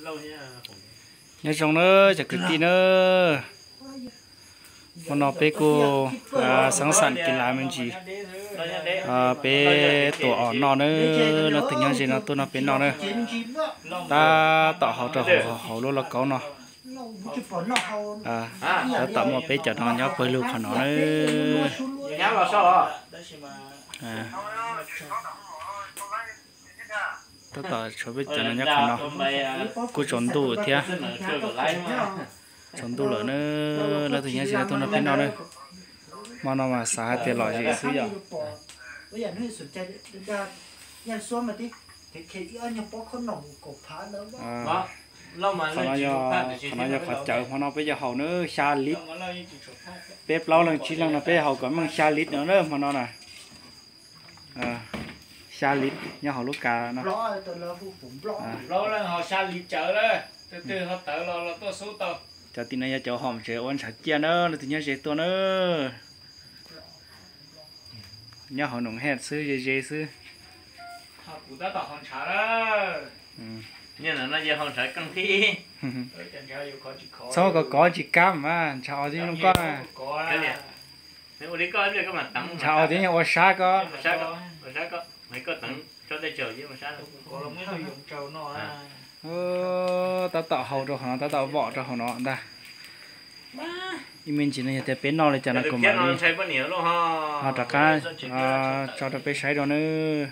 Nyob zoo na cov kwv tij na, hmo no peb kuj xeeb xam kev lav me ntsis. Peb tuam os noj na, leej twg nyob ze no tuaj noj peb noj na. Tab tom hau rau hauv lub lauj kaub no. Tab tom muaj peb cov no nyob pawg lug qhov no na. Tab tom tshuav peb cov no nyob qhov no. Kuj tsaus ntuj thiab. Tsaus ntuj lawm na, leej twg nyob ze no tuaj noj peb noj na. Hmo no mas xav hais tias lom zem xwb yom. Qhov no yog, qhov no yog qhov cawv hmo no peb yuav haus na, xya lit. Peb plaub leeg tsib leeg no peb yuav haus kom meej xya lit no na hmo no na. Xya lit nyob hauv lub kav no. Cov tim no yog cov hom tsev ua ntshav ciaj na, leej twg nyob ze tuaj na. Nyob hauv noom hej xwb, ze ze xwb. Txhob kov kov tsis kam mas ntshav os tib zoo koj. Ntshav os tib zoo ua sab koj. Tab tom hau rau hauv no, tab tom vom rau hauv no ntag. Ib me ntsis no yog tias peb noj li cas no kuv mam li ho rov qab tso rau peb saib dua nawb.